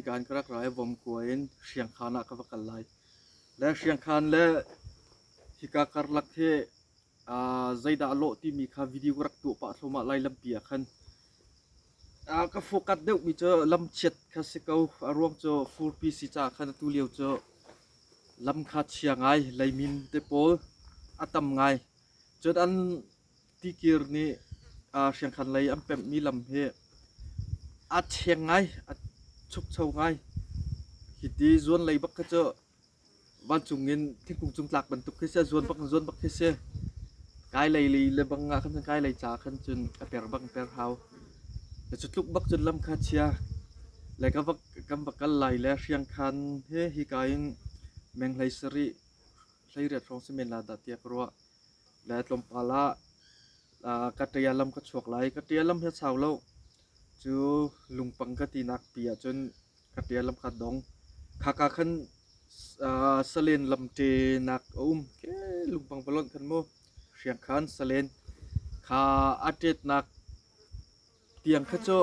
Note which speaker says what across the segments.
Speaker 1: hika in ka rak ra i Vomkua in Hriangkhan ah ka va kal lai. Le Hriangkhan le hika karlak hi zeidah a lawh timi kha video ka rak tuah pah thluahmah lai lampi ah khan. Ka focus deuhmi cu lamchiat kha si ko. A ruang cu furpi si caah khan atu lio cu lam kha chia ngai, leimin te pawl a tam ngai. Cun an tikir nih Hriangkhan lei an pemhmi lam hi a cheng ngai, a chukcho ngai. Hiti zuan lei bak kha cu vancung in thingkung cung tlak bantuk khi si, a zuan bak in zuan bak khi si. Kai lei lei le bang ah khan cun kai lei ca khan cun a per bak in per hau. Cu tluk bak cun lam kha chia. Le ka va kan va kal lai le Hriangkhan he hika in meng 17 18 hrawng si men la dah tiah ka ruah. Le tlawmpal ah ka ṭia lam ka chuak lai. Ka ṭia lam hi a sau lo. Cu lungpang ka tinak pi ahcun ka ṭia lam kha dong. Khaka khan salen lam ṭenak a um. Ke lungpang va lonh khan mu. Hriangkhan salen kha a ṭetnak tiang kha cu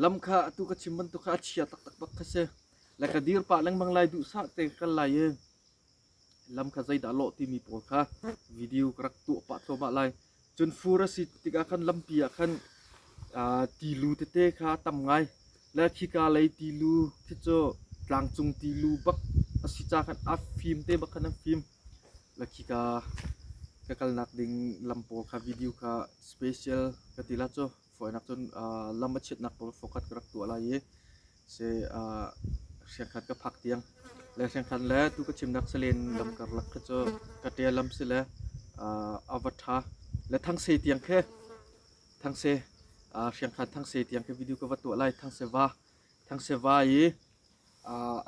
Speaker 1: lam kha atu ka chim bantuk kha a chia taktak bak kha si. Le ka dir pah lengmang lai duhsah te ka kal lai i lam kha zeidah lawh timi pawl kha video ka rak tuah pah thluahmah lai. Cun fur a si tikah khan lampi ah khan tilu tete kha a tam ngai. Le khika lei tilu khi cu tlangcung tilu bak a si ca khan a fim te bak khan an fim. Le khika ka kalnak ding lam pawl kha video kha special ka ti la cu fawinak cun lam a chiatnak pawl focus ka rak tuah lai i Si Hriangkhan ka phak tiang le Hriangkhan le tu ka chimnak salen lam karlak kha cu ka ṭia lam si le a va ṭha le Thangse tiang khi Thangse Hriangkhan Thangse tiang khi video ka va tuah lai Thangse va Thangse va i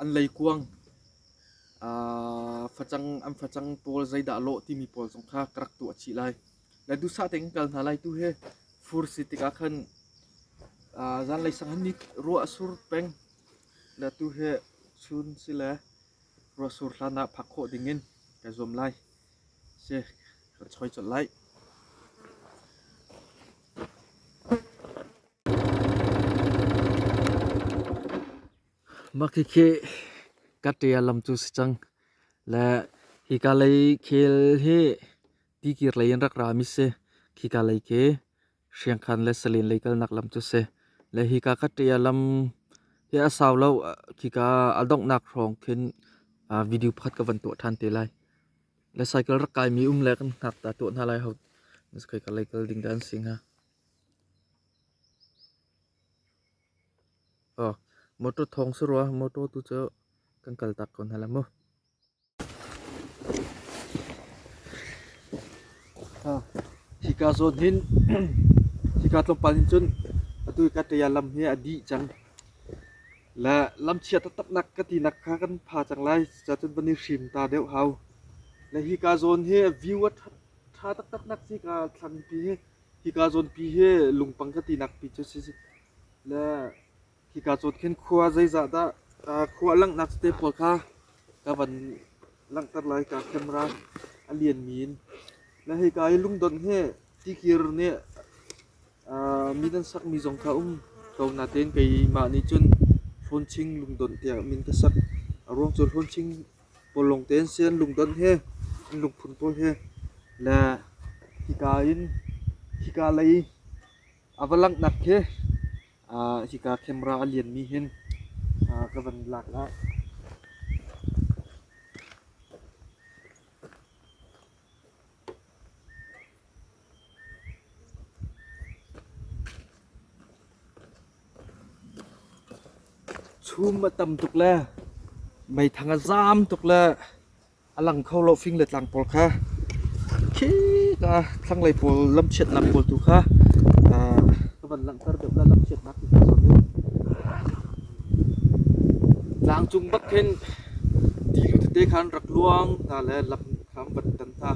Speaker 1: an leikuang facang an facang pawl zeidah lawh timi pawl zong kha ka rak tuah chih lai. Le duhsah tein kan kal hna lai tu hi fur si tikah khan zanlei sang hin ni ruah a sur peng. Le tu hi chun si le ruah sur hlan ah phak khawh ding in kai zuam lai. Si ka choi colh lai. Mah khikhi ka ṭia lam cu si cang. Le hika lei khel hi tikir lei in rak rami si. Khika lei khi Hriangkhan le Salen lei kalnak lam cu si. Le hika ka ṭia lam hi a sau lo. Khika a donghnak hrawng khin video pakhat ka van tuah ṭhan te lai. Le cycle rak kaimi um le kan hngak ta tuah hna lai ho. Khika lei kal ding dah an si hnga. Aw, motor thawng si rua. Motor tu cu kan kal tak ko hna la mu. Hika zawn hin hika tlawmpal hin cun atu hi Kataya lam hi a dih cang. Le lamchia taktaknak ka tinak kha kan pha cang lai. Cucaah van i hrim ta deuh hau. Le hika zawn hi view a ṭha taktaknak si ka thlangpi hi. Hika zawnpi hi lungpang ka tinak pi cu si. Le hika zawn khin khua zeizah dah khua a langhnak tete pawl kha ka van langhter lai ka camera a lianmi in. Le hika i lungdonh hi tikir nih min an sakmi zong kha um ko natein keimah nih cun Hlawnching lungdonh tiah min ka sak. A ruang cu Hlawnching pawl lawng te an si an lungdonh hi an lungphun pawl hi. Le hika in hika lei a va langhnak khi hika camera a lianmi hin ka van lak ah Chum a tam tuk le meithang a zaam tuk le a lang kho lo fing le tlang pawl kha khika thlanglei pawl lamchiatnak pawl tu kha ka van langhter deuh la lamchiatnak ti kha Tlangcung bak khin tilu tete khan rak luang hna le lam kha an van tan hna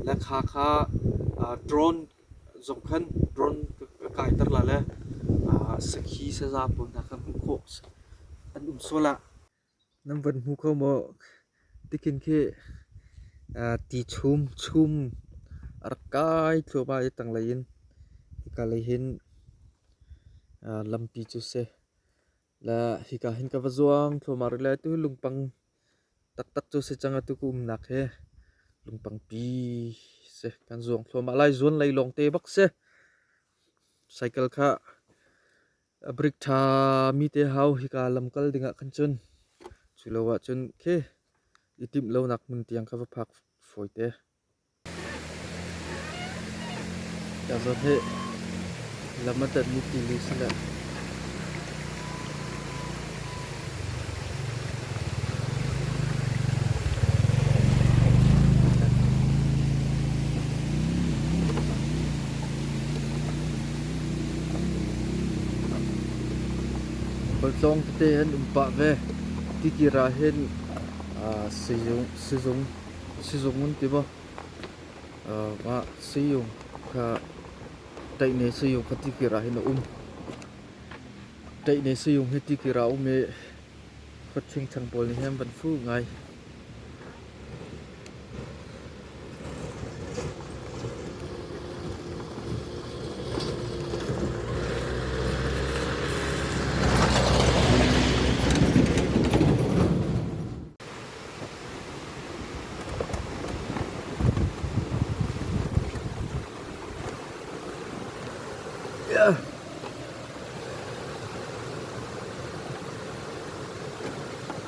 Speaker 1: le kha kha drone zong khan drone ka kaiter la le sakhi saza pawl hna kha hmuh khawh an um sual ah Nan van hmu kho maw? Tikhin khi ti chum chum a rak kai thluahmah i tanglei in hika lei hin lampi cu si. Le hika hin ka va zuang thluahmah rih lai. Atu lungpang taktak cu si cang atu ka umnak hi lungpang pi si. Kan zuang thluahmah lai. Zuan lei lawng te bak si. Cycle kha a brake ṭha mi te hau hika lam kal dingah khan cun. Cu lo ahcun khi i timh lonak hmun tiang kha va phak fawi te. Ka zawn hi lam a ṭanmi tili si le Khualtlawng tete an um pah ve. Tikir ah hin sizung Sizung an ti maw? Mah siyung kha ṭaihne siyung kha tikir ah hin a um. Ṭaihne siyung hi tikir ah a um i khuachingchang pawl nih hin an van fuh ngai.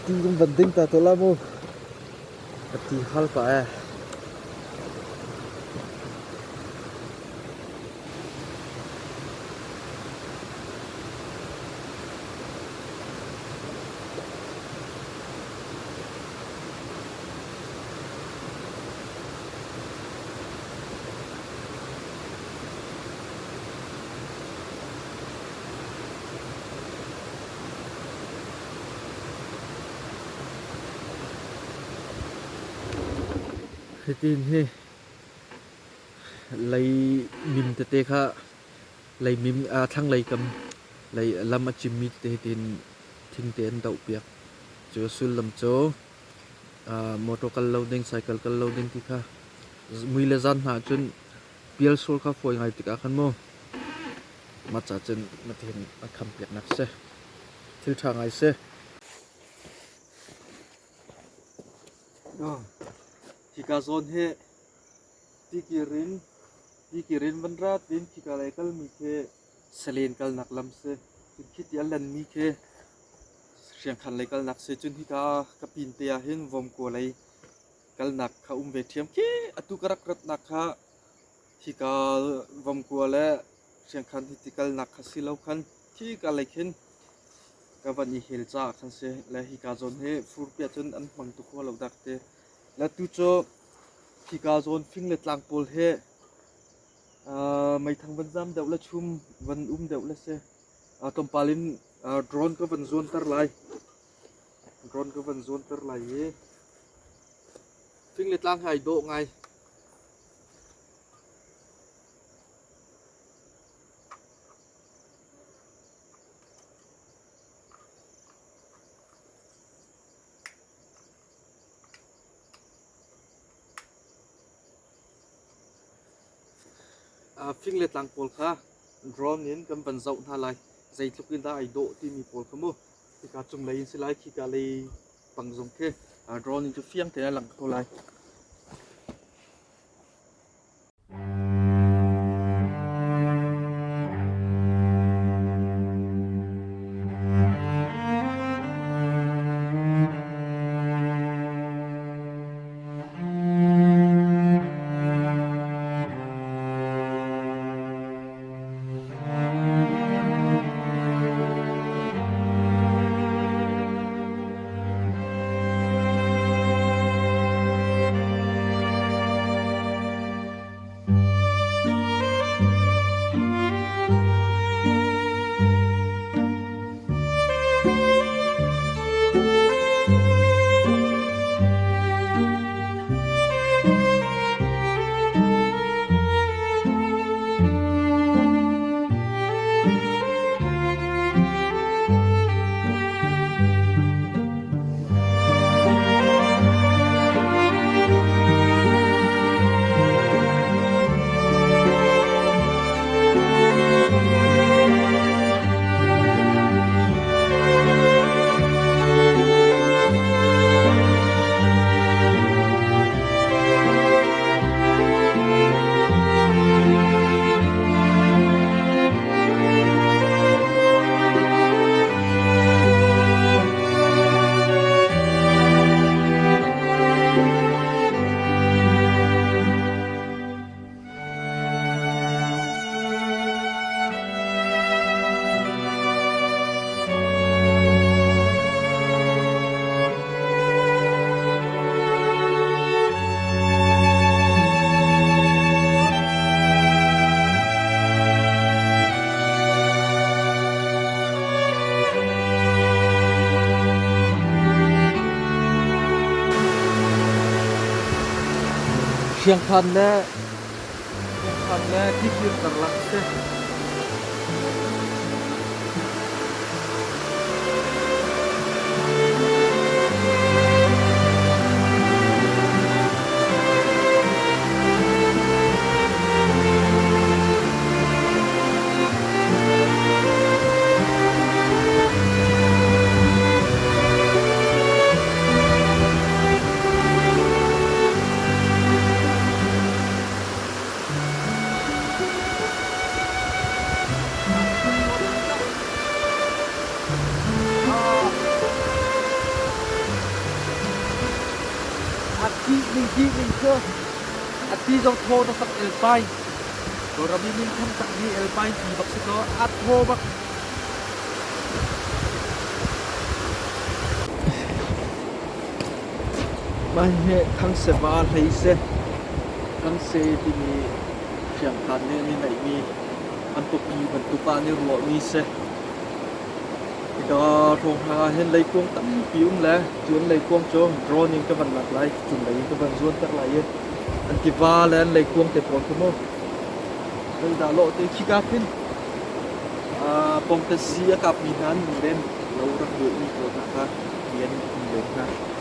Speaker 1: Ti kan van ding ta to la mu. Ka ti hal pah eh. Hitin hi lei mim tete kha lei mim thlanglei kam lei lam a cimmi tete hitin thingte an dohpiak. Cu a sullam cu motor kal lo ding, cycle kal lo ding ti kha mui le zan hna ahcun pial sual kha fawi ngai tikah khan mu mah ca cun matihin a kham piaknak si. Thil ṭha ngai si. Hika zawn hi tikir in tikir in van rat in khika lei kalmi khi Salen kalnak lam si. Cun khi ti a lanmi khi Hriangkhan lei kalnak si. Cun hika ka pin te ah hin Vomkua lei kalnak kha um ve ṭhiam. Khi atu ka rak ratnak kha hika Vomkua le Hriangkhan hi ti kalnak kha si lo khan khika lei khin ka van i hel caah khan si. Le hika zawn hi furpi ahcun an hmang tuk rua lo dak ti. Le tu cu hika zawn fing le tlang pawl hi Meithang van zam deuh le chum van um deuh le si. Tlawmpal in drone ka van zuanter lai. Drone ka van zuanter lai i fing le tlang hai dawh ngai. Fing le tlang pawl kha drone in kan van zoh hna lai. Zeitluk in dah ai dawh timi pawl kha mu. Hika cunglei in si lai, khika lei pang zong khi drone in cu fiang tein a lang ko lai. Hriangkhan le Hriangkhan le Tikir karlak si. A tih ning tih ning cu a ti zong thaw taktak elpai. Kawlram i minthang takmi elpai ti bak si kaw a thaw bak. Mah hi Thangse va hlei si. Thangse timi hriamkhan nih an i neihmi an pawpi bantuk ah an i ruahmi si. Hika hrawnghrang ah hin leikuang tampi um le cu an leikuang cu drone in ka van lak lai, cunglei in ka van zuanter lai i an tiva le an leikuang te pawl kha mu zeidah lawh te khika khin pawngte si a kapmi hna an um len lo rak duhmi pawl hna kha mi an um len hna.